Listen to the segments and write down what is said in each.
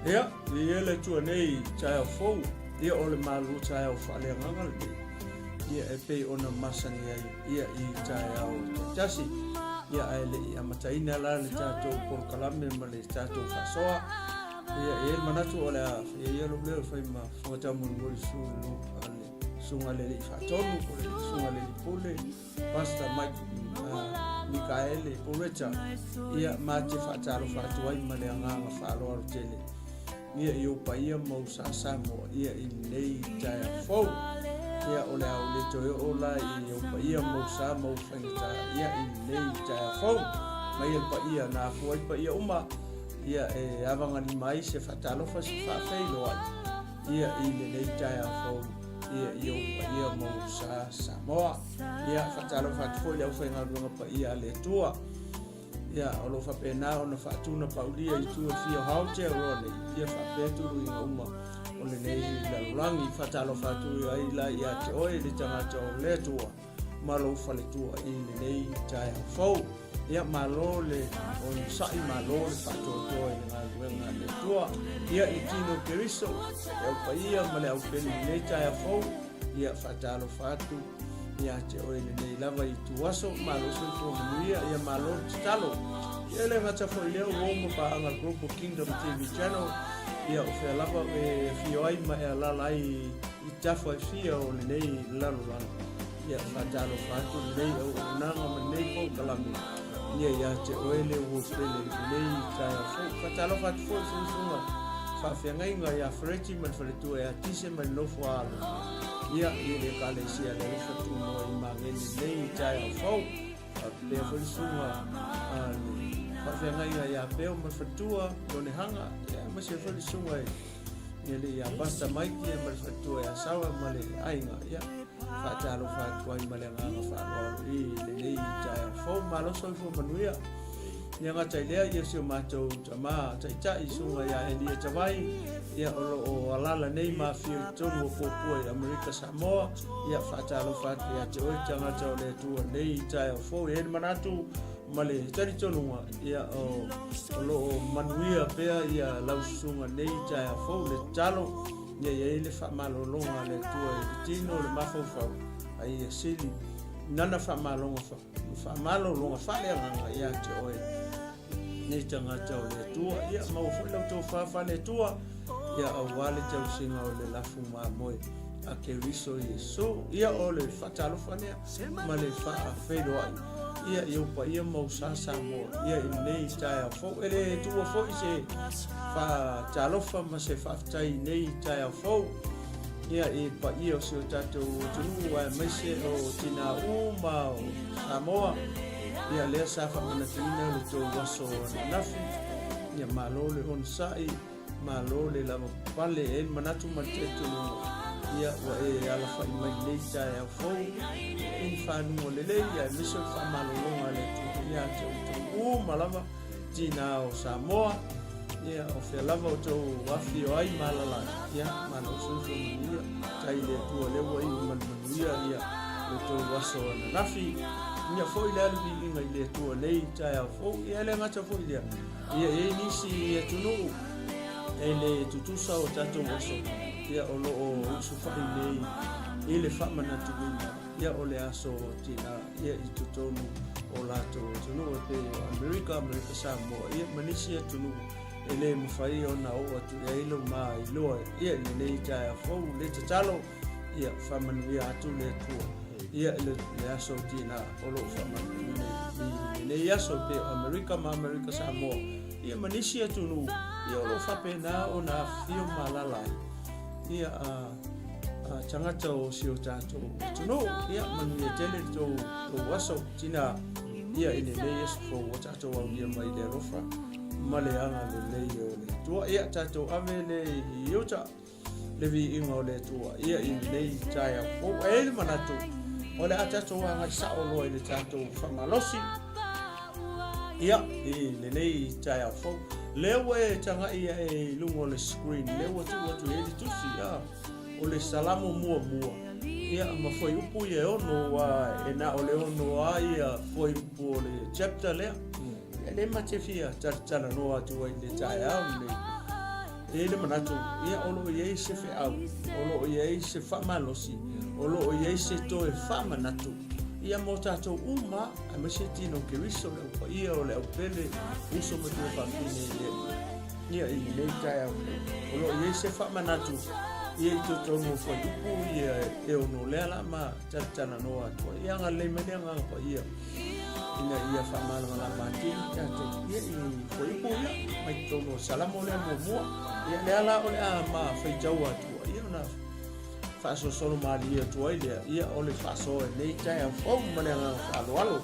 Ia, viia le Atua nei i taeao fou, ia o le malu taeao faaleagaga lenei, ia e pei ona masani ai ia i taeao taitasi. Ia ae le i amataina la le tatou polokalame ma le tatou faasoa, ia e i ai le manatu o le a faia ia lou leo e fai ma fofoga taumolimoli sulu a le susuga i le Alii Faatonu po o le susuga i le Alii Pule, Pastor Mike Mikaele Poreta, ia ma te faatalofa atu ai ma le agaga faaaloalo tele ia i ou paia ma ou sa Samoa ia i lenei taeao fou. Ia o le a ou le toe oo la i ou paia ma ou sa ma ou faigata ia i lenei taeao fou. Mai le paia na afua ai paia uma ia e avagalima ai se faatalofa se faafeiloai ia i lenei taeao fou ia i ou paia ma ou sa Samoa. Ia, faatalofa atu foi i le aufaigaluega paia a le Atua. Ia, o lo o faapena ona faatuna paulia i tua e fia o Aotearoa nei, ia faapea tuluiga uma o lenei lalolagi. Faatalofa atu ai la ia te oe le tagata o le Atua ma lou faletua i lenei taeao fou. Ia, malo le onosai, malo le faatoatoa i le galuega a le Atua. Ia, i le tino o Keriso, le au paia ma le au pele i lenei taeao fou, Ia faatalofa atu ia te oe lenei lava i tuaso, malo soifua manuia, ia malo le tatalo. Ia le gata foi lea ua uma paaga Global Kingdom TV Channel, ia o fea lava e afio ai ma e alala ai i tafa e fia o lenei lalolagi. Ia faatalofa atu lenei auaunaga ma lenei polokalame, ia ia te oe le uo pele i lenei taeao fou. Faatalofa atu foi i susuga faafeagaiga ia Fereti ma le faletua ia Tise ma le nofo a alo. Ia, i le Ekalesia le alofa tumoa i Mageni lenei taeao fou. Faapea foi le susuga a le faafeagaiga ia Peo ma le faletua Lonehanga, ia, aemaise foi le susuga i le alii ia Pastor Mike ia ma le faletua ia Sawa ma le aiga. Ia, faatalofa atu ai ma le agaga faaaloalo i lenei taeao fou. Malo soifua manuia. Ia gata i lea, ia si o matou tama taitai, susuga ia Elia Tavai, ia o lo o alala nei ma afio i totonu o Puapua i Amerika Samoa, ia faatalofa atu ia te oe tagata o le Atua nei taeao fou. E i ai le manatu ma le talitonuga, ia o, o lo o manuia pea ia lau susuga nei taeao fou, le tatalo, ia i ai le faamalologa a le Atua i le tino, le mafaufau, a ia sili nana faamalologa faamalologa faaleagaga ia te oe nei tagata o le Atua. Ia maua foi lau tofa faale-Atua, ia aua le tausiga o le lafu mamoe a Keriso Iesu. Ia o le faatalofa lea ma le faafeiloai ia i ou paia ma ou sa Samoa ia i lenei taeao fou. E le tuua foi se faatalofa ma se faafetai i lenei taeao fou ia i le paia o si o tatou atunuu aemaise o tina uma o Samoa. Ia lea sa faamanatuina le tou aso ananafi. Ia malo le onosai, malo le lavapapale, e i ai le manatu ma le talitonuga, ia ua e alafai mai i lenei taeao fou i ni fanuga lelei aemaise o le faamalologa a le Atua ia te outou uma lava tina o Samoa. Ia, o fea lava outou afifio ai ma alala ai, ia, malo soifua manuia, tai le Atua lea ua iu ma le manuia, ia, lo outou aso ananafi. Ia foi le alu viiga i le Atua nei taeao fou, ia e le gata foi lea, ia e i ai nisi atunuu e le tutusa o tatou aso, ia o lo o usufai nei i le faamanatuina, ia o le aso o tina, ia i totonu o latou atunuu e pei o Amerika, Amerika Samoa, ia ma nisi atunuu e le mafai ona oo atu i ai lou mailoa ia i lenei taeao fou. Le tatalo, ia faamanuia atu le Atua ia i le, le aso o tina o lo o faamanatuina i lenei aso e pei o Amerika ma Amerika Samoa, ia ma nisi atunuu ia o lo o faapena ona afifio ma alaala ai ia a tagata o si o tatou atunuu. Ia, manuia tele le tou, tou aso, tina, ia i lenei aso fou ua tatou aulia mai le alofa ma le agalelei o le Atua. Ia, tatou ave le i uta le viiga o le Atua, ia i lenei taeao fou. E i ai le manatu, o le a tatou agai sao loa i le tatou faamalosi, ia, i lenei taeao fou. Lea ua e tagai ae i luga o le screen, lea ua tuu atu i ai le tusi, a, o le Salamo muamua, ia, ma fuaiupu ia e ono, ua e na o le ono a ia fuaiupu o le chapter lea. Ia, lea ma te fia talatalanoa atu ai i le taeao lenei. E i ai le manatu, ia, o lo o i ai se feau, o lo o i ai se faamalosi, o lo o i ai se toe faamanatu, ia, mo tatou uma, aemaise tino Keriso, le au paia o le au pele, uso ma tuafafine i le Alii. Ia, i lenei taeao nei, o lo o i ai se faamanatu, ia, i totonu o fuaiupu ia e ono lea la ma talatalanoa atu ai. Ia agalelei mai le Agaga Paia ina ia faamalamalama atili tatou ia i fuaiupu ia mai totonu o Salamo lea muamua. Ia lea la o le a ma faitau atu ai, ia ona faasolosolo malie atu ai lea, ia o le faasoa i lenei taeao fou ma le agaga faaaloalo.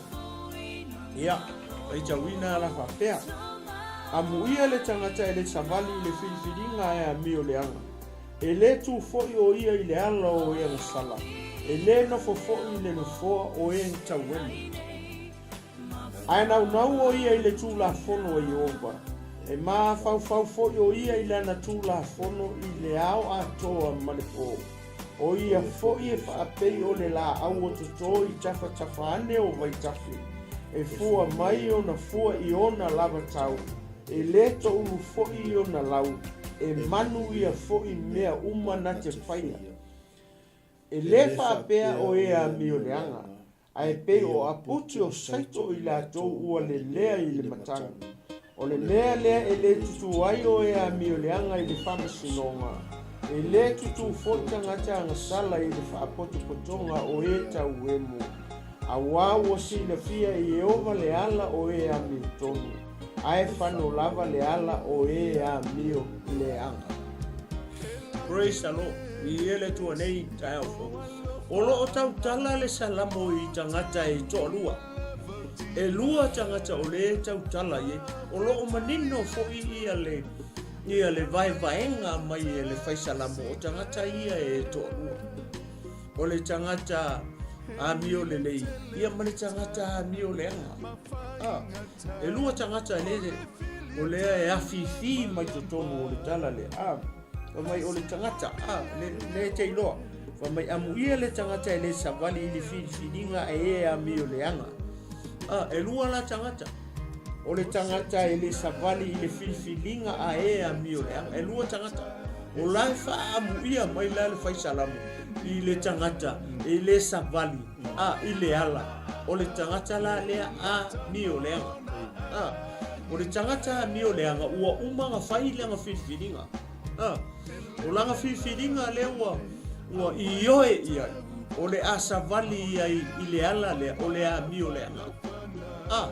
Ia, faitauina la faapea, Amuia le tagata e le savali i le filifiliga e amio leaga. E le tu foi o ia i le ala o e agasala, e le nofo foi i le nofoa o e tauemu. Ae naunau o ia i le Tulafono a Ieova, e mafaufau foi o ia i lana Tulafono i le ao atoa ma le po. O ia foi e faapei o le laau o toto i tafatafa ane o vaitafe, e fua mai ona fua i ona lava tau, E le toulu foi i ona lau, e manu ia foi mea uma na te faia. E le faapea o e amio leaga, ae pei o aputi o saito i latou ua lelea i le matagi. O le mea lea e le tutu ai o e amio leaga i le faamasinoga, e le tutu foi tagata agasala i le faapotopotoga o e tauemu, auā ua silafia e Ieova le ala o e amiotonu. Ae fano lava le ala o e amio leaga. Praise the Lord. Viia le Atua nei taeao fou. O lo o tautala le Salamo i tagata e toalua. E lua tagata o lea e tautala i ai. O lo o manino foi ia le, ia le vaevaega mai e le fai Salamo o tagata ia e toalua. O le tagata amio lelei, ia ma le tagata amio leaga. Ah. E lua tagata le, o lea e afifi mai totonu o le tala lea. A, fai mai o le tagata, a, le, le e te iloa. Fai mai amuia le tagata e le savali i le filifiliga e e amio leaga. A, e lua la tagata. O le tagata e le savali i le filifiliga a e amio leaga. E lua tagata. O la e faaamuia mai la le fai salamo i le tagata e le savali a i le ala. O le tagata la lea amio leaga. A, o le tagata amio leaga ua uma ona fai lana filifiliga. A, o lana filifiliga lea ua, ua ioe i ai, o le a savali ai i le ala lea, o le amio leaga. A,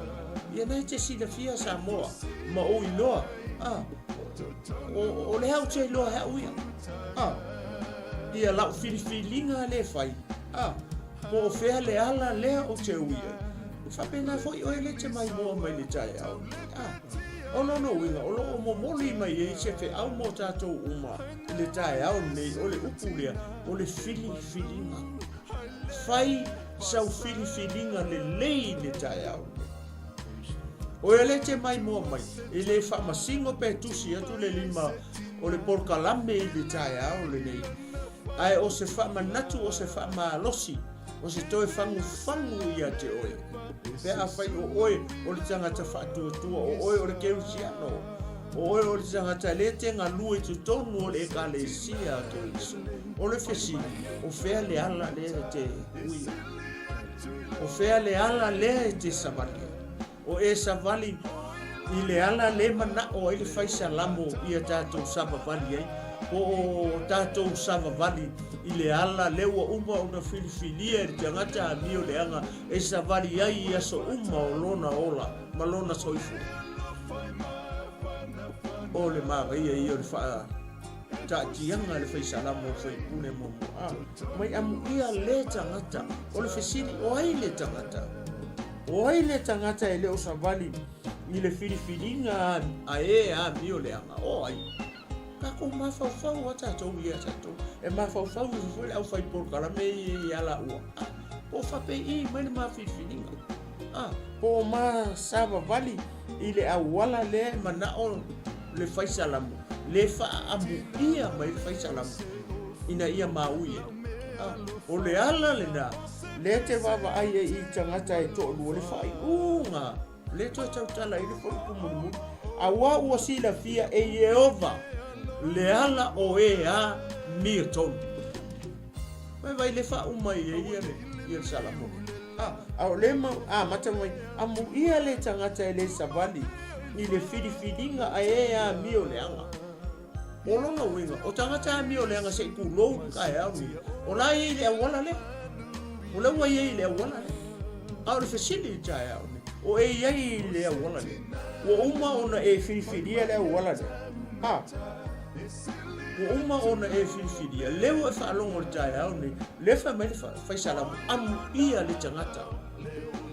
ia na e te silafia Samoa ma ou iloa. A, o, o lea ou te iloa he au ia. A, ia lau filifiliga lea e fai. A, Po o fea le ala lea ou te ui ai. E faapena foi oe lea e te maimoa mai le taeao lenei. A, o lona uiga, o lo o momoli mai ai se feau mo tatou uma i le taeao lenei, o le upu lea, o le filifiliga. Fai sau filifiliga lelei i le taeao lenei. Oe lea e te maimoa mai, e le faamasino pe tusi atu le lima o le polokalame i le taeao lenei. Ae o se faamanatu, o se faamalosi, o se toe fagufagu ia te oe. Pe afai o oe o le tagata faatuatua, o oe o le Kerisiano, o oe o le tagata le te galue i totonu o le Ekalesia a Keriso, o le fesili, o fea le ala lea e te ui ai? O fea le ala lea e te savali ai? O e savali i le ala le manao ai le fai salamo ia tatou savavali ai, po o tatou savavali i le ala le ua uma ona filifilia e le tagata amio leaga e savali ai i aso uma o lona ola ma lona soifua. O le manaia ia o le faataatiaga a le fai salamo o faipule muamua. A, mai amuia le tagata. O le fesili, o ai le tagata? O ai le tagata e le o savali i le filifiliga a e amio leaga? O ai? Tatou mafaufau a tatou ia tatou. E mafaufau ifo foi le aufai polokalame ia ia laua. Ah, po o faapei mai le ma filifiliga. Ah, po o ma savavali i le auala lea e manao le fai salamo, le faaamuia mai le fai salamo ina ia maui ai. Ah, o le ala lena Lea te vaavaai ai i tagata e toalua le faaiuga, lea toe tautala ai le fuaiupu mulimuli, auā ua silafia e Ieova. Le ala o e amiotonu. Vaivai le faauma i ai ia le, ia le Salamo. A, a o lea ma amata mai, amuia le tagata e le savali i le filifiliga a e amio leaga. O lona uiga, o tagata amio leaga se i tulou le taeao lenei, o la e i ai i le auala lea. O lea ua i ai i le auala lea. A o le fesili i le taeao lenei, o e i ai i le auala lea? Ua uma ona e filifilia le auala lea? A, ua uma ona e filifilia, lea ua e faalogo i le taeao lenei, lea fai mai le fai Salamo, amuia le tagata.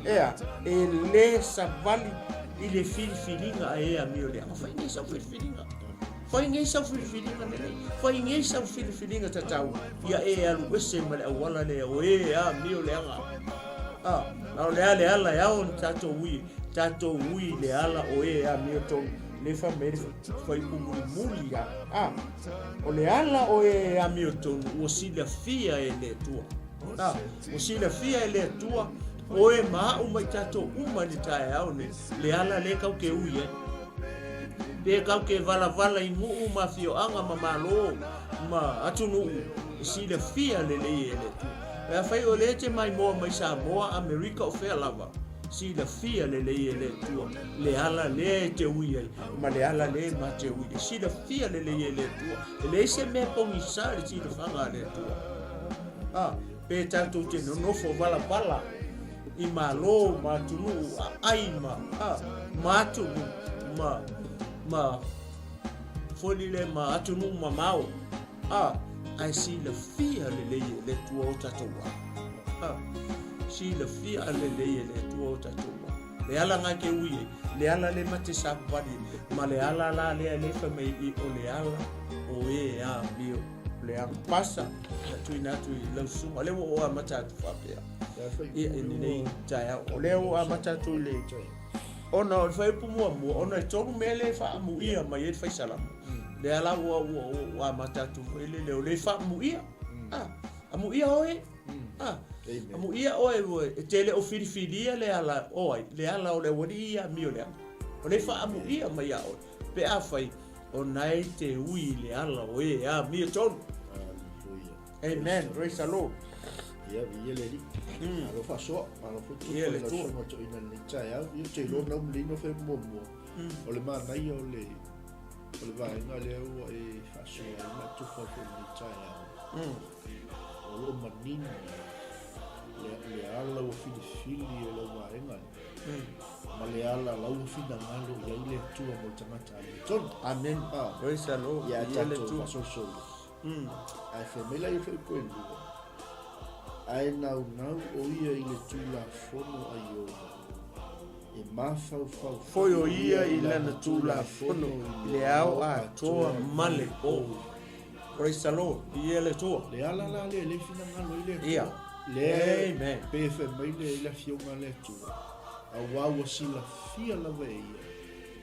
Ea, e le savali i le filifiliga a e amio leaga. Fai nei sau filifiliga. Fai nei sau filifiliga lelei. Fai nei sau filifiliga tatau, ia e alu ese ma le auala lea o e amio leaga. A, a o le a le ala e ao ona tatou ui, tatou ui i le ala o e amiotonu, le fai mai le fuaiupu mulimuli a. A, o le ala o e amiotonu ua silafia e le Atua. A, ua silafia e le Atua oe ma a'u ma i tatou uma i le taeao nei, le ala lea kau ke ui ai. Pe kau ke valavala i nuu ma afioaga ma malo ma atunuu, e silafia lelei e le Atua. Pe afai o lea e te maimoa mai Samoa, Amerika o fea lava, silafia lelei e le Atua le ala lea e te ui ai ma le ala lea e ma te ui ai. Silafia lelei e le Atua. E leai se mea e pogisa i le silafaga a le Atua. A, pe tatou te nonofo valavala i malo ma atunuu aai ma, a, ma atunuu ma, ma, foi lele ma atunuu mamao, a, ae silafia lelei e le Atua o tatou ala. A, silafia lelei e le Atua o tatou ala. Le ala nga ke ui ai, le ala le ma te savali, ma le ala la lea le fai mai i o le ala o e amio leaga. Pasa, na tuuina atu i lau susuga, o lea ua ou amata atu faapea. Ia, i lenei taeao. O lea ua amata atu i le, ona o le fuaiupu muamua, ona e tolu mea lea e faaamuia mai ai le fai Salamo. Lea la ua, ua, ua amata atu foi le leo, le faamuia. Ah, amuia oe. Ah, amuia oe ua, e te le o filifilia le ala o ai, le ala o le aualii ia amio leaga. O lea e faamuia mai ia oe, pe afai, o na e te ui i le ala o e amiotonu. Amen. Praise the Lord. Ia, viia le Alii. Malo faasoa, malo foi tufa i lau susuga toeaina i lenei taeao. Ia, ou te iloa na umulina fai muamua. O le manaia o le o le vaega lea ua e faasoa ai ma e tufa ai foi i lenei taeao. O lo o manino le, le ala ua filifili e lau vaega lea. Ma le ala la ua finagalo i ai le Atua mo le tagata amiotonu. Amen. Ah. Praise the Lord. Ia, tatou faasolosolo. Ae fai mai la ia fuaiupu e lua, Ae naunau ʻo ia i le Tulafono a Ieova, e mafaufau foi ʻo ia i lana Tulafono i le ao atoa ma le pō. Praise the Lord. Viia le Atua. Le ala la lea e le finagalo ai le Atua. Ia. Lea Amen. pe fai mai le, le afioga a le Atua, auā ua silafia lava e ia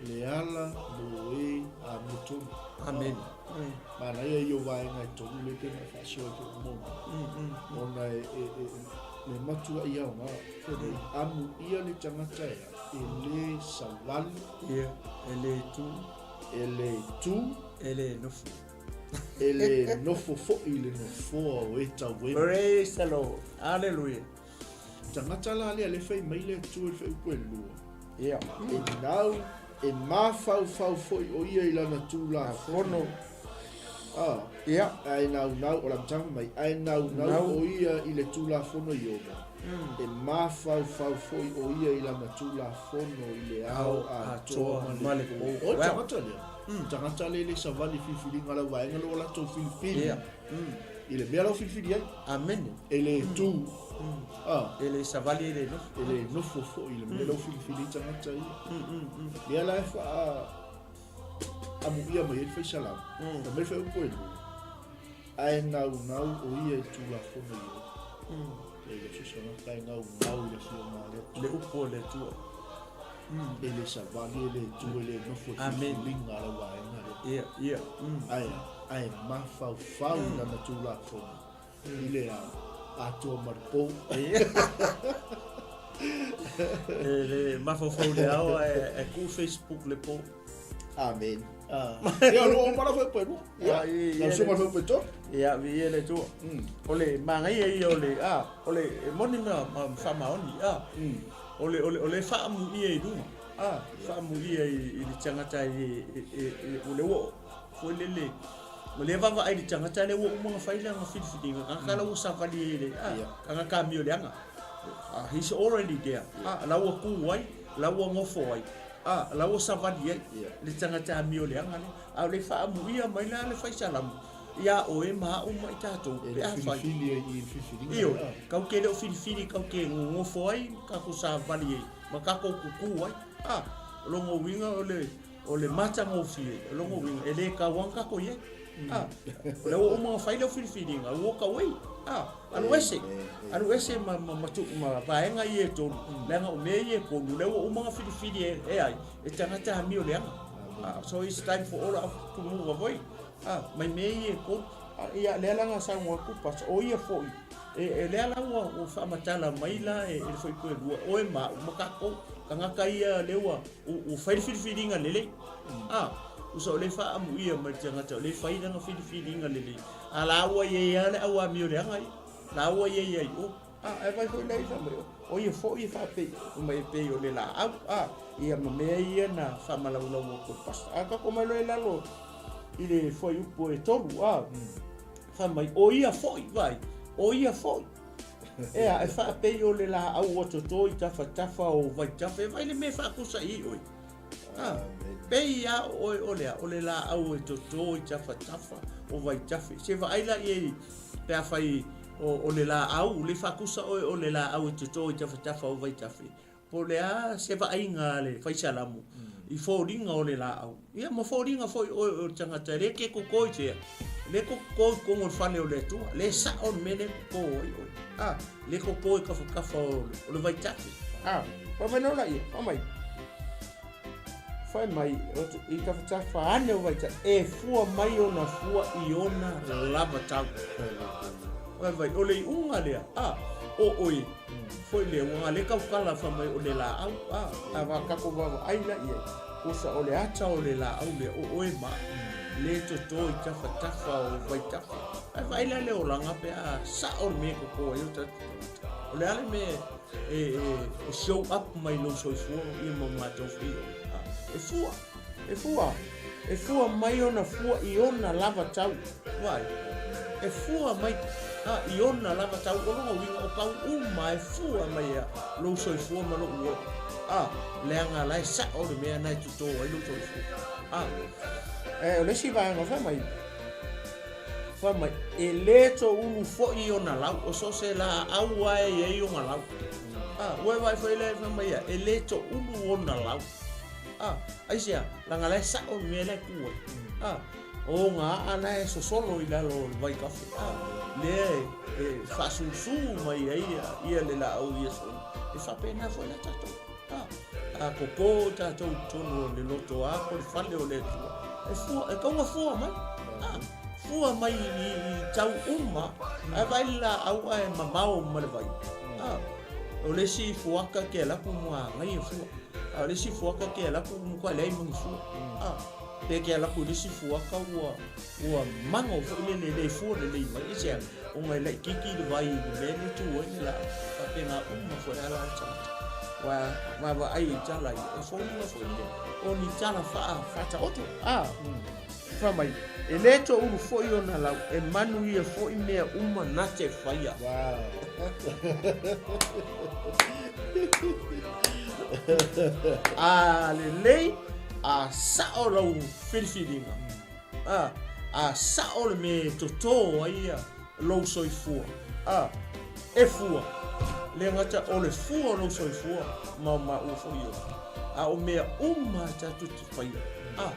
le ala mo e amiotonu. Amen. Manaia ia o vaega e tolu lea pei ona e faasoa i lou momo. Ona e, e, e, le matuaʻi aoga, fai mai, amuia le tagata e a, e le savali. Ia, e le tu. E le tu. E le nofo. E le nofo foi i le nofoa o e tauema. Praise the Lord. Hallelujah. Tagata la lea le fai mai le Atua i le fuaiupu e lua. Ia. E nau, e mafaufau foi o ia i lana Tulafono. Ah. Ia. Ae naunau, o le amataga mai, ae naunau o ia i le Tulafono Ieova. E mafaufau foi o ia i lana Tulafono i le ao atoa ma le po. O le tagata lea, tagata lea e le savali filifiliga a lau vaega lea ua latou filifili. Ia. I le mea la ua filifili ai. Amene. E le tu. Ah. E le savali e le nofo. E le nofo foi i le mea la ua filifili ai tagata ia. Lea la e faa amuia mai ai le fai Salamo. Fai mai le fuaiupu e lua. Ae naunau o ia i le Tulafono Ieova. E le so se tagata e naunau i le afioga a le Atua. Le upu a le Atua. E le savali, e le tu, e le nofo i filifiliga a lau vaega lea. Ia, ia. Ae a? Ae mafaufau i lana Tulafono i le ao atoa ma le po. E le mafaufau i le ao ae ku Facebook le po. Amen. Ia, o lua uma la fuaiupu e lua. Ia, lau susuga i le fuaiupu e tolu. Ia, viia le Atua. O le magaia ia o le, a, o le, e moni ma, ma faamaoni, a. O le, o le, o le faamuia i luga, a, faamuia i, i le tagata e, e, e, e, o le ua, foi lele, o lea vaavaai i le tagata lea ua uma ona fai lana filifiliga, tagata la ua savali ai i le, a, tagata amioleaga. He's already there. A, la ua tu ai, la ua nofo ai, a, la ua savali ai le tagata amioleaga lea. A o le faamuia mai la le fai salamu iā oe ma a'u ma i tatou pe afai. E filifili ai i le filifiliga. Ioe, kau te le o filifili kau te nonofo ai ma tatou savali ai ma tatou kuku ai. A, o lona uiga o le, o le matagofie, o lona uiga e le tau lava ona tatou i ai. A, o lea ua uma ona fai lau filifiliga, walk away. A, alu ese, alu ese ma, ma, ma, tu, ma vaega ia e tolu, leaga o mea ia e tolu, lea ua uma ona filifili e, e ai, e tagata amioleaga. So it's time for all of us to move away. Mai mea ia e tolu. Ia, lea la na saunoa atu Pastor, o ia foi, e, e lea la ua, ua faamatala mai la e, e le fuaiupu e lua, oe ma a'u ma tatou, tagata ia lea ua, ua, ua fai le filifiliga lelei. Tusa o lea e faaamuia mai le tagata o lea e fai lana filifiliga lelei, a la ua i ai lava le au amioleaga ia, la ua i ai ai o. Ae vaai foi la ia fai mai, o ia foi e faapei mai e pei o le laau, a, ia ma mea ia na faamalaulau atu e Pastor. A tatou omai loa i lalo i le fuaiupu e tolu, a, fai mai, o ia foi, vaai, o ia foi. Ea, e faapei o le laau ua toto i tafatafa o vaitafe, vaai le mea e faatusa i ai oe. A, pei a o oe o le a, o le laau e toto i tafatafa o vaitafe. Se vaai la i ai, pe afai o, o le laau, le faatusa oe o le laau e toto i tafatafa o vaitafe, po o le a se vaaiga a le fai salamu i foliga o le laau. Ia ma foliga foi oe o le tagata, le ke koko i fea, le koko i totonu o le fale o le Atua, le sao le mea lea e koko ai oe. A, le koko i tafatafa o le, o le vaitafe. A, fai mai loa laia, fai mai, fai mai, i tafatafa ane o vaitafe, e fua mai ona fua i ona lava tau. Vai vai, o le iuga lea, a, o oe, foi lea, ua le tautala fai mai o le laau, a, a va tatou vaavaai la i ai, tusa o le ata o le laau lea, o oe ma le toto i tafatafa o vaitafe. Ae vaai la le olaga pe a sao le mea e koko ai o tatou tagata. O le a le mea e, e, e show up mai lou soifua ia ma matou foi oe. A, e fua, e fua, e fua mai ona fua i ona lava tau. Vaai, e fua mai a, i ona lava tau. O lona uiga o tau uma e fua mai a lou soifua ma lou ola. A, leaga la e sao le mea na e toto ai lou soifua. A, e, o le isi vaega fai mai, fai mai, e le toulu foi ona lau, o so o se laau lava e i ai ona lau. A, ua e vaai foi lea fai mai ia, e le toulu ona lau. A, aisea, leaga la e sao le mea la e tu ai. A, o ona aa la e sosolo i lalo o le vaitafe. A, lea e, e faasusu mai ai ia, ia le laau i aso uma. E faapena foi la tatou. A, a koko tatou i totonu o le loto a po o le fale o le Atua, e fua, e tau na fua mai. A, fua mai i, i tau uma, ae vaai le laau ae mamao ma le vai. A, o le isi fuaka ke alu atu manaia fua. A o le isi fuaka ke alu atu matua leai ma ni fua. A, pe ke alu atu i le isi fuaka ua, ua mago foi lele, le fua lelei mai. Aisea? Ona e laitiiti le vai i le mea lea e tu ai le laau. Faapena uma foi ala o le tagata. Ua vaavaai i tala ia, e foliga foi lea o ni tala faa, faataoto. A, fai mai, e le toulu foi ona lau, e manuia foi mea uma na te faia. Wow. A lelei, a sao lau filifiliga. A, a sao le mea e toto ai ia lou soifua. A, e fua. Le gata o le fua o lou soifua ma o maua foi oe. A o mea uma tatou te faia, a,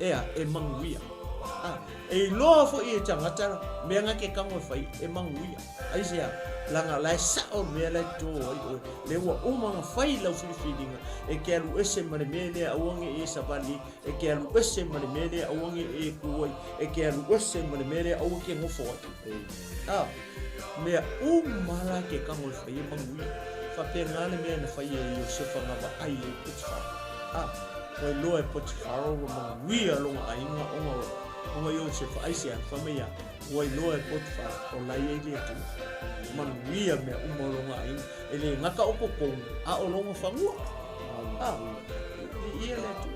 ea, e manuia. A, e iloa foi e tagata mea na ke kago e fai, e manuia. Aisea? Leaga la e sao le mea la e toto ai oe. Lea ua uma ona fai lau filifiliga e ke alu ese ma le mea lea aua ne i e savali E ke alu ese ma le mea lea aua ne i e ku ai. E ke alu ese ma le mea lea aua ke nofo ai. A, mea uma la ke kago e fai e manuia. Faapena le mea na fai e Iosefa na vaai ai Potifara. A. Ua iloa e Potifaro ua manuia lona aiga ona o Iosefa. Aisea? Fai mai ia, ua iloa e Potifaro o la e i ai le Atua. Manuia mea uma o lona aiga, e le gata o totonu, a o lona fanua. Ah, viia le Atua.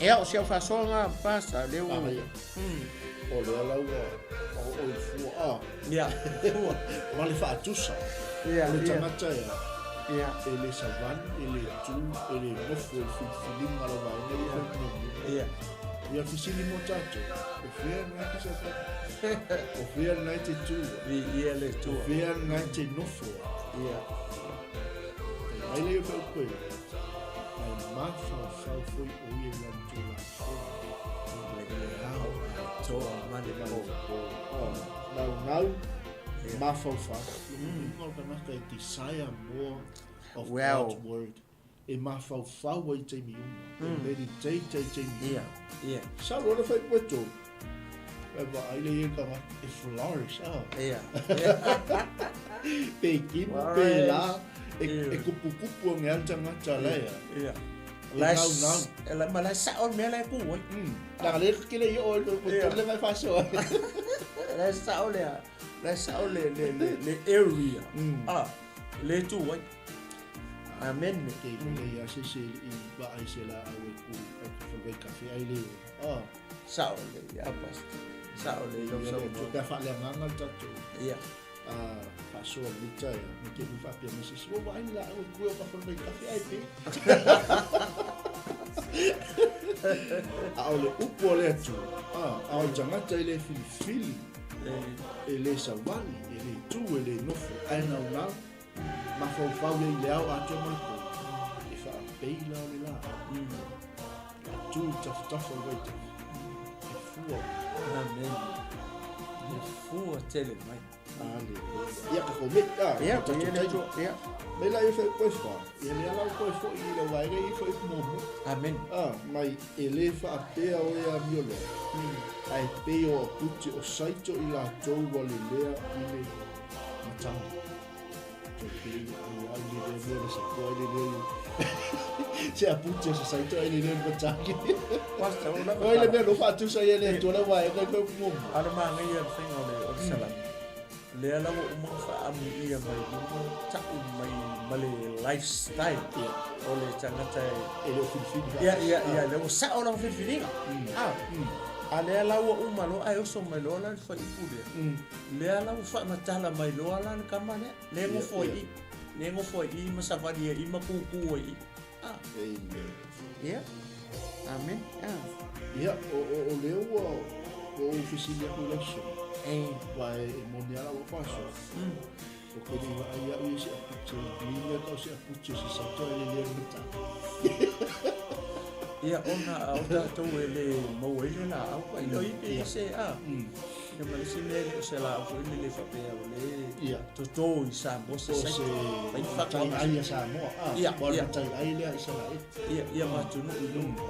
Ia, o si au faasoa lena, Pastor, lea ua... O lea la ua oo i fua a. Ia, fua. Ma le faatusa. Ia, O le tagata ea. Ia. E le savali, e le tu, e le nofo i le filifiliga o lau vaega ia fai muamua. Ia. Ia fesili mo tatou, o fea lena e te savali? O fea lena e te tu ai? Viia le Atua. O fea lena e te nofo ai? Ia. Fai mai lea o fai upu e, ae mafaufau foi o ia i lana Tulafono. Le ao atoa ma le po. Naunau, mafaufau. Lona uiga o le tagata e desire more of God's word. E mafaufau ai i taimi uma. E meditate ai i taimi uma. Sau loa le fai koe tolu. E vaai lea i le tagata e flourish. Pe kimo, pe la. E kupukupu age lava le tagata la ea. E naunau. Ma la e sao le mea la e tu ai. Leaga lea e tele i oo i le tele mai faasoa. La e sao le, la e sao le, le, le, le area. Ah, le tu ai. Amen. Ke i le ia se se i vaai se laau e ku e ku fai kafe ai le. Ah. Sao le ia pastor. Sao le lau saunoaga. Pe a faaleagaga le tatou. Ia. Faasoa lenei taeao, me te ua faapea mai se isi, ua vaai le laau e ku e o ka fale mai kafe ai pe. A o le upu a le Atua, a o le tagata e le filifili, e le savali, e le tu, e le nofo, ae naunau, mafaufau ia i le ao atoa ma le po, e faapei la o le laau. E tu i tafatafa o le vaitafe, e fua. Amen. E fua tele mai. Aleluia. Ia ka kou mei. Ah, Ia, tatou ia le taimi. Atua, ia. Mai la ia fai koe wha. Ia lea lau koe foi i lau vaega ia foi muamua. Amen. Ah, mai e le faapea oe amio leaga. Ae pei o apute o saito i latou ua lelea i le matagi. Toe pei o ai le lea mea le sapoa ai le lea se apute o se saito ai le lea matagi. Pastor, o lava Oi le mea no faatusa ia le Atua lau vaega i fai muamua. A o le manaia le faiga o le salami, lea la ua uma ona faaamuia mai luga, tau mai ma le lifestyle o le tagata e... E le o filifili faatasi. Ia, ia, ia, lea ua sao lana filifiliga. A lea la ua uma loa ae oso mai loa la le fuaiupu lea, lea la ua faamatala mai loa la le tama lea, lea e nofo ai i i, lea e nofo ai i i ma savali ai i i ma kūkū ai i i. Amen. Ia. Amen. Ia, o lea ua ou fesili atu i lau susuga. E. Aua e moni lava lau faasoa. O ke le vaai au ia se apute, ni mea tau se apute se sato ai le lea matagi. Ia, ona o tatou e le maua ai le laau, ai lea i pe se a. Ia ma le isi mea e le o se laau foi lele faapea o le toto i Samoa se saito. Fai O se matai ai a Samoa. Ia, Po o le matai ai lea a Isaraelu. Ia, ia ma atunuu i luga.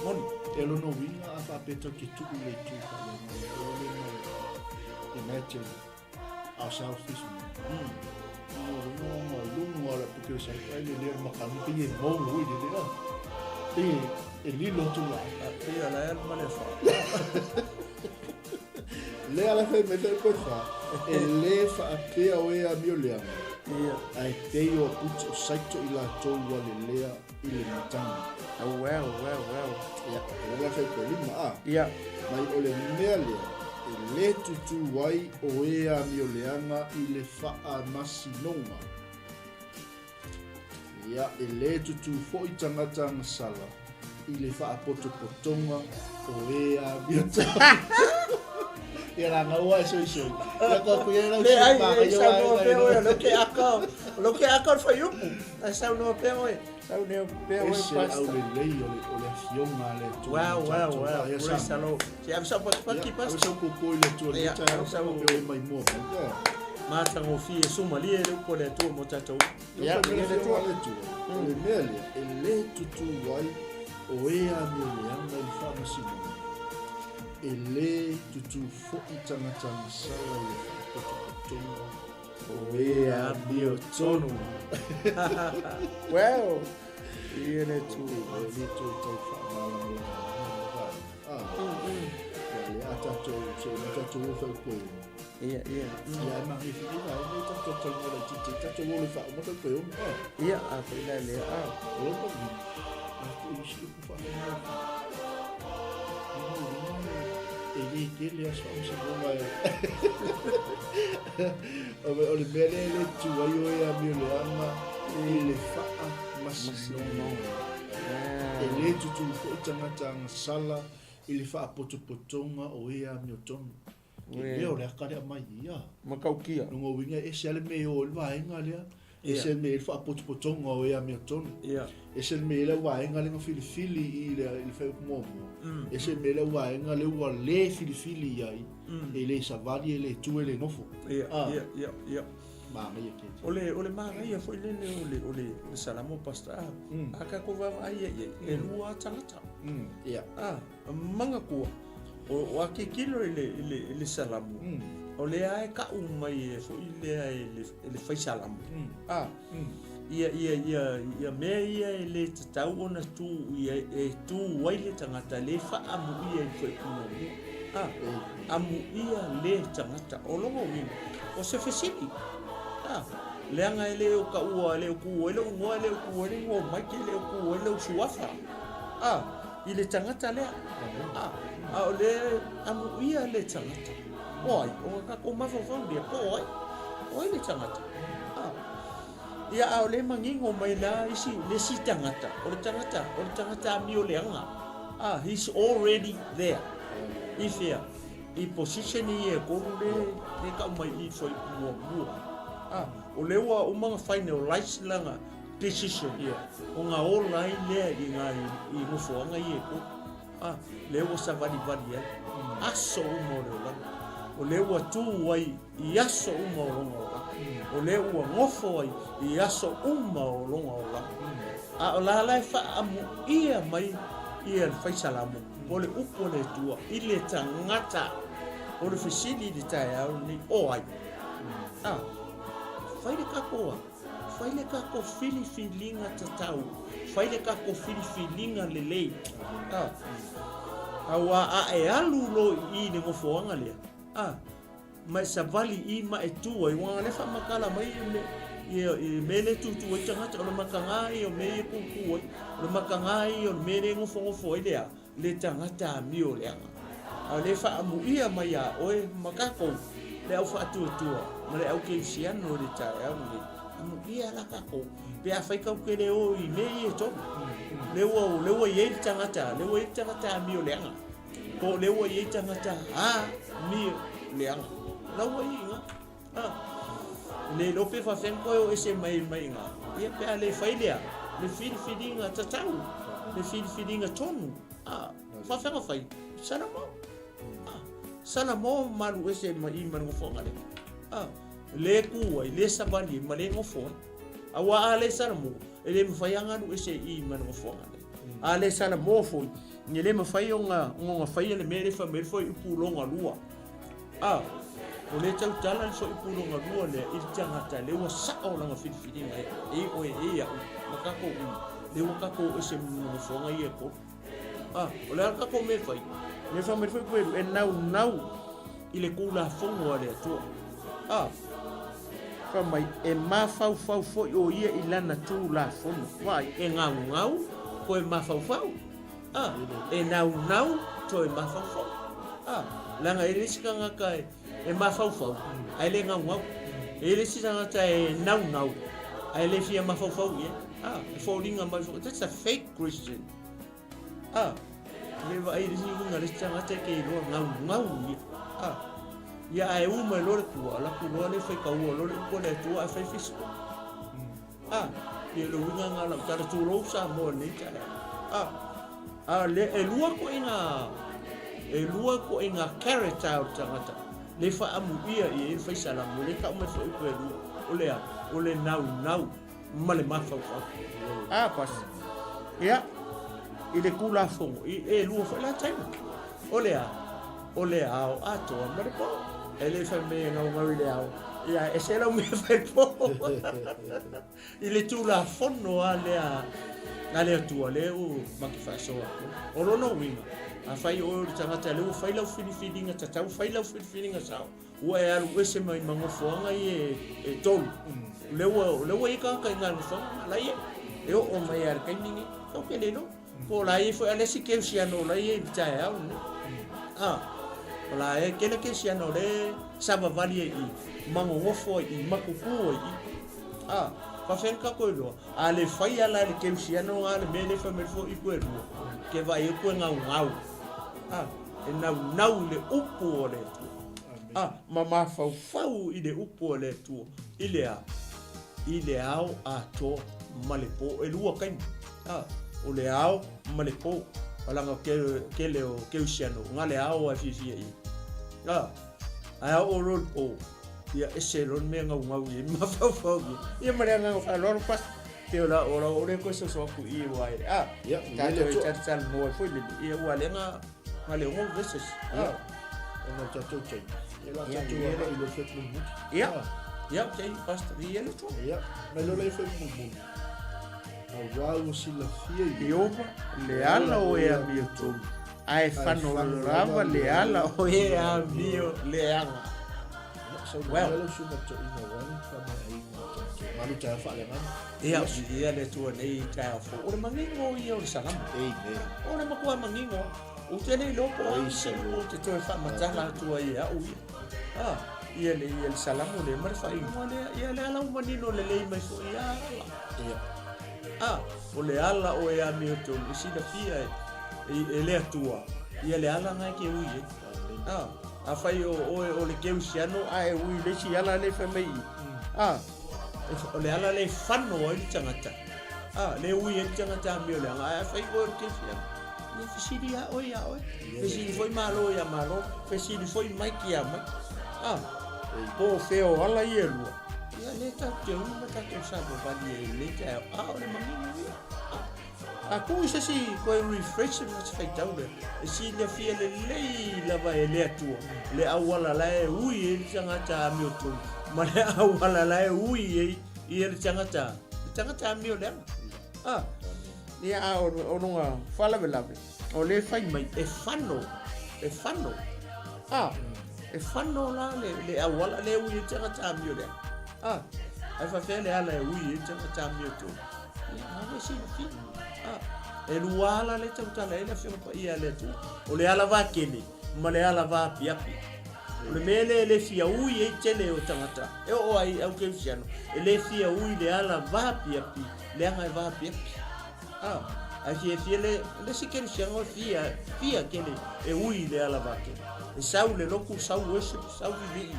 Moni. E lona uiga a faapea tatou te tuu i le itu faaleagaga o le ma imagine ourselves this morning. No, luga o le apute o saito ai le lea makani pei e mou oi le lea. Pei e lilo atu la. Pei o la e alu ma le fa. Lea la fai mai fai koe fa, e le faapea oe amio leaga. Ia. Ae pei o apute o saito i latou ua lelea i le matagi. Well, well, well. Ia, o la fai koe lima a. Ia. Mai o le mea lea, e le tutū ai o e amio leaga i le faamasinoga. Ia, e le tutū foi tagata agasala i le faapotopotoga o e amio tonu. Ia la gaua e soisoi. Ia ko ku ia lau Le ai, sui e saunoa pea oe, o lea ke aka, o lea ke aka o le fuaiupu. Ai saunoa pea oe, saunoa pea oe, Ese le Pastor. aulelei o le, o le afioga a le Atua. Wow, wow, wow. Ia Praise the Lord. Se ave sau patipati, Ia, ave Pastor. sau koko i le Atua Ia, nei taeao, ave sau- pe oe mai mua mai. Ia. Matagofie sumalie le upu a le Atua mo tatou. Ia, ia le Atua. Le Atua. O le mea lea, e le tutū ai o e amio leaga i le faamasinoga, e le tutū foi tagata agasala i le faapotopotoga o e amio tonu. Well. Ia le Atua. E le toe tau faamalamalama le vaega. Ah. Ia le a tatou, se i tatou o fai koe. Ia, ia. Ia, e magnifique i vaega i tatou talanoa laitiiti, tatou o le faauma fai koe ono. Ah. Ia, a foi la lea. Ah. O lona uiga, a foi isi upu faafaigaluega. E le tele aso faamasinoga e. O le mea lea e le tu ai oe amio leaga i le faamasinoga. E le tutū foi tagata agasala i le faapotopotoga o e amiotonu. E lea o le aka lea aumai ia. Matautia. Lona uiga e ese lava le mea e o ai le vaega lea, ese le mea e i ai le faapotopotoga o e amiotonu. Ese le mea e i ai le auvaega lea na filifili i le fuaiupu muamua, ese le mea e i ai le auvaega lea ua le filifili i ai, e le savali, e le tu, e le nofo. Ia, ia, ia, ia. Manaia tele. O le, o le manaia foi lele o le, o le, le Salamo Pastor, a, a tatou vaavaai i ai, e lua lava tagata. Ia. A, manatua, o, o a tilotilo i le, i le, i le Salamo, o lea e tau mai e foi lea e le, e le fai Salamo. A, ia, ia, ia, ia mea ia e le tatau ona tu i ai, e tu ai le tagata, le faamuia i le fuaiupu muamua. A, amuia le tagata. O lona uiga, o se fesili. A, leaga e le o taua, e le o tu ai lou igoa, e le o tu ai le igoa o Mike, e le o tu ai lou suafa. A, i le tagata lea. A, a o le amuia le tagata. O ai, o na tatou mafaufau lea, po o ai. O ai le tagata. A, ia a o le manino mai la isi, le isi tagata, o le tagata, o le tagata amio leaga. A, he's already there. I fea? I position ia e tolu le, le tau mai i fuaiupu muamua. A, o lea ua uma ona finalize lana decision. Ona ola ai lea i ngā i nofoaga ia e tolu. A, lea ua savalivali ai aso uma o le olaga. O lea ua tu ai i aso uma o lona olaga. O lea ua nofo ai i aso uma o lona olaga. A o la la e faaamuia mai ia le fai Salamo, po o le upu a le Atua i le tagata. O le fesili i le taeao lenei, o ai? A, fai le tatou a? Fai le tatou filifiliga tatau, fai le tatou filifiliga lelei. A, auā a e alu loa i i le nofoaga lea, a, ma e savali i ma e tu ai, aua o lea e faamatala mai ia i mea lea e tutu ai tagata, o le mataga ia o mea ia e tutu ai, o le mataga ia o le mea lea e nofonofo ai le a, le tagata amio leaga. A o lea e faaamuia mai iā oe ma tatou, le au faatuatua ma le au kerisiano i le taeao lenei, amuia la tatou, pe afai tatou te le o i mea ia e tolu. Lea ua, lea ua i ai le tagata, lea ua i ai le tagata amio leaga, po o lea ua i ai tagata amio leaga. O la ua i ai i ina. A, le iloa pe faafefea ona toe o ese mai mai iina, ia pe a le fai lea, le filifiliga tatau, le filifiliga tonu, a, faafefea ona fai? Salamo. A, Salamo malu ese mai i ma le nofoaga lea. A, le tu ai, le savali ai, ma le nofo ai. Auā a le Salamo, e le mafai lava ona alu ese i ma le nofoaga lea. A le Salamo foi, e le mafai ona ona faia le mea lea e fai mai ai le fuaiupu lona lua. A, o lea e tautala le fuaiupu lona lua lea i le tagata lea ua sao lana filifiliga e e oe e au ma tatou uma, lea ua tatou ese ma nofoaga ia e tolu. A, o le a le tatou mea e fai? Lea e fai mai le fuaiupu e naunau i le Tulafono a le Atua. A, fai mai, e mafaufau foi o ia i lana Tulafono. Vaai, e gaugau, toe mafaufau. A, e naunau toe mafaufau. A, leaga e le isi tagata e, e mafaufau ae le gaugau. E le isi tagata e naunau ae le fia mafaufau i ai. A, e foliga mai foi, that's a fake Christian. A, le vaai i le isi uiga le isi tagata e te iloa gaugau ia. A, ia ae u mai loa le tua, alu atu loa le faitaua loa le upu a le Atua ae fai Facebook. A, ia le uiga lena o lau tala, tulou Samoa i lenei taeao. A, a le, e lua ituaiga, e lua ituaiga character o le tagata, le faaamuia i ai le fai Salamo, le tau mai foi upu e lua, o le a? O le naunau ma le mafaufau. A, pasi. Ia, i le Tulafono, i, e lua foi la taimi. O le a? O le ao atoa ma le po. E le fai mai e naunau i le ao. Ia, e ese lau mea fai po. I le tulafono a lea a le Atua lea ua ma te faasoa atu. O lona uiga, afai oe o le tagata lea ua fai lau filifiliga tatau, fai lau filifiliga sao, Ua e alu ese mai ma nofoaga ia e tolu. O lea ua, o lea ua i ai tagata i nai nofoaga na, la e i ai. E oo mai lava i le taimi lenei. Tatou te le iloa. Po o la e i ai foi a le isi kerisiano o la e i ai i le taeao lenei. A, o la e tele kerisiano o lea e savavali ai i i, ma nonofo ai i i, ma tutu ai i i. A, faafefea ona tatou iloa? A le faia la e le kerisiano lena le mea lea e fai mai foi i lua, ke vaai atu e gaugau. A, e naunau i le upu o le Atua. A, ma mafaufau i le upu a le Atua, i le a? I le ao atoa ma le po. E lua taimi. A, o le ao ma le po. Leaga o tele o kerisiano, na le ao lava e fiafia i ai. A, ae a oo loa i le po, ia ese loa le mea naunau i ai ma mafaufau i ai. Ia ma le agaga faaaloalo, Pastor. Pei o la, o la, o lea koe soso atu i ua e, a, tatou e talatalanoa ai foi lele, ia ua lea na, na le ono verses. Ia, ona o tatou taimi, ia la tatou agai i le fepu mulimuli. Ia, ia, okay, pastor, ia le tua. Ia, mai lola i fepu mulimuli. Auā ua silafia i Ieova le ala o e amiotonu, ae fanololava le ala o e amioleaga. Well, Ia, viia le Atua nei taeao fou. O le manino ia o le Salamo. Amen. O le matua manino. Ou te le iloa po o a se upu ou te toe faamatala atu ai e au ia. Ah, ia le, ia le Salamo lea ma le faaiuga lea. Ia le ala ua manino lelei mai foi ia ala. Ia. Ah, o le ala o e amiotonu e silafia e, e, e le Atua. Ia le ala na e te ui ai. Ah, afai o oe o le kerisiano ae ui i le isi ala lea e fai mai i. Ah, o le ala lea e fano ai le tagata. Ah, le ui ai le tagata amioleaga, ae afai oe o le kerisiano, ia fesili lava oe ia oe. Fesili foi Malo ia Malo, fesili foi Mike ia Mike. Ah, po o fea o ala ia e lua. Ia lea tatou te ui ma tatou savavali ai i lenei taeao. A o le manino ia. Ah. A tuu i se isi toe refresh ma se faitau lea, e silafia lelei lava e le Atua le auala la e ui ai le tagata amiotonu ma le auala la e ui ai ia le tagata, le tagata amioleaga. A, ia a o lona faalavelave, o lea e fai mai e fano, e fano. A, e fano la le, le auala lea e ui ai le tagata amioleaga. A, ae faafefea le ala e ui ai le tagata amiotonu? Ia, na le silafia. A, e lua ala le tautala ai le Afioga Paia a le Atua. O le ala vakele ma le ala vaapiapi. O le mea lea e le fia ui ai tele o tagata, e oo ai au kerisiano, e le fia ui le ala vaapiapi, leaga e vaapiapi. A, ae fiafia le, le isi kerisiano e fia, fia tele e ui i le ala vakele. E sau le lotu, sau worship, sau vivii.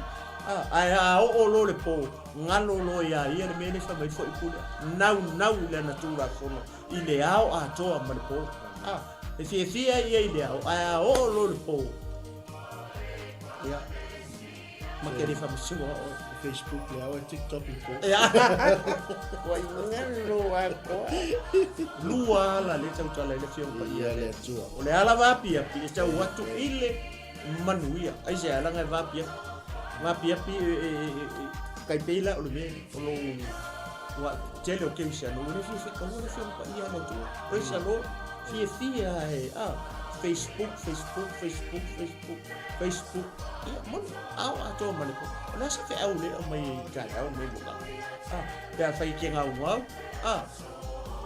A, ae a oo loa le po, Galo loa iā ia le mea lea fai mai foi pule naunau i lana Tulafono i le ao atoa ma le po. A, e fiafia ia i le ao, ae a oo loa le po, ia, ma te le faamasino a oe. Facebook le ao e TikTok i po. Ia, ua i galo atoa. Lua ala le tautala i le Afioga Paia. Ia le Atua. O le ala vaapiapi e tau atu i le manuia. Aisea, leaga e vaapiapi. Vaapiapi e tai pei la o le mea o lou ua tele o kerisiano ua le fia kaua le Afioga Paia a le Atua. Praise the Lord. Fiafia e a Facebook, Facebook, Facebook, Facebook, Facebook. Ia, moni, ao atoa ma le po. O le a se feau lea e aumai ai i taeao lenei mo tatou? A, pe afai e te gaugau, a,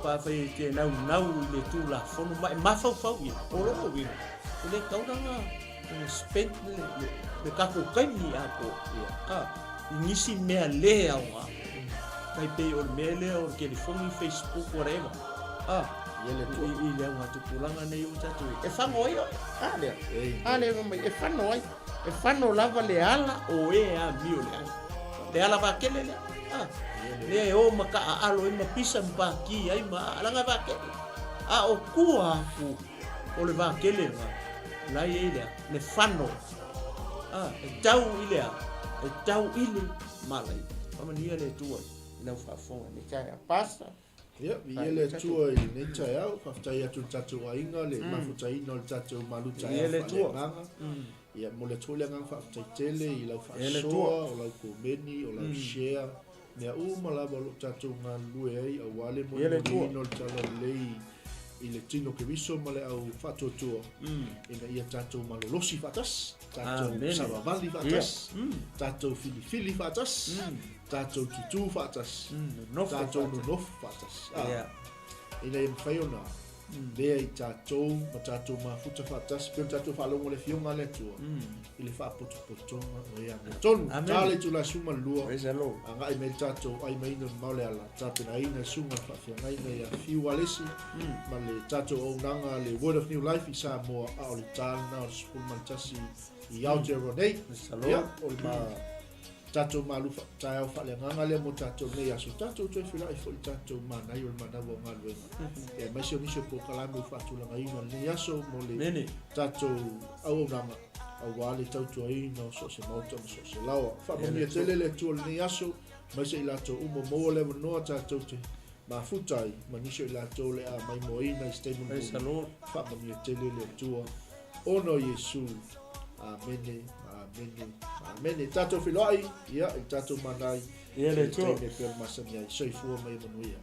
pe afai e te naunau i le Tulafono ma e mafaufau i ai, o lona uiga, E le tatau la ona spend le tatou taimi atoa i nisi mea le aoga, tai pei o le mea lea o le telefoni, facebook, whatever, i le augatupulaga nei ua tatou i ai. E fano ai oe, a lea, a lea fai mai, e fano ai, e fano lava le ala o e amioleaga, le ala vakele lea, lea e o ma taaalo ai ma pisa ma paki ai ma leaga e vakele, a o tua atu O le vakele lena, la e i ai lea, le fano, a, e tau i le a, e tau i le malaia. Faamanuia le Atua i lau faafofoga i lenei taeao. Pastor. Ia, viia le Atua i lenei taeao, faafetai atu i le tatou aiga, le mafutaina o le tatou malu taeao faaleagaga. Ia, e momoli atu foi le agaga faafetai tele i lau faasoa, o lau komeni, o lau share, mea uma lava o lo o tatou galulue ai aua le molimoliina o le Talalelei i le tino Keriso ma le au faatuatua ina ia tatou malolosi faatasi, tatou savavali faatasi, tatou filifili faatasi, tatou tutū faatasi, tatou nonofo faatasi. Ina ia mafai ona lea i tatou ma tatou mafuta faatasi pei ona tatou faalogo i le Afioga a le Atua i le faapotopotoga o e amiotonu. Ta le itula 12, agai mai le tatou ai maiga o le mamao le ala, tapenaina le susuga i le faafeagaiga ia Fiu Alesi ma le tatou auaunaga a le Word of New Life i Samoa, a o le ta lena o le 11 i Aotearoa nei. Ia, o le ma Tatou malu taeao faaleagaga lea mo tatou nei aso. Tatou toe feiloai foi i tatou manaia o le manawa o galuega. Ia aemaise o nisi o polokalame ua faatulagaina lenei aso mo le tatou auaunaga aua le tautuaina o so o se maota ma so o se laoa. Faamanuia tele le Atua i lenei aso, aemaise i latou uma ua maua le avanoa tatou te mafuta ai ma nisi o i latou o le a maimoaina i se taimi mulimuli. Faamanuia tele le Atua ona o Iesu. Amene, amene, amene. Tatou feiloai, ia, i tatou manai. Ia le Atua. Taimi e pei ona masani ai. Soifua ma ia manuia.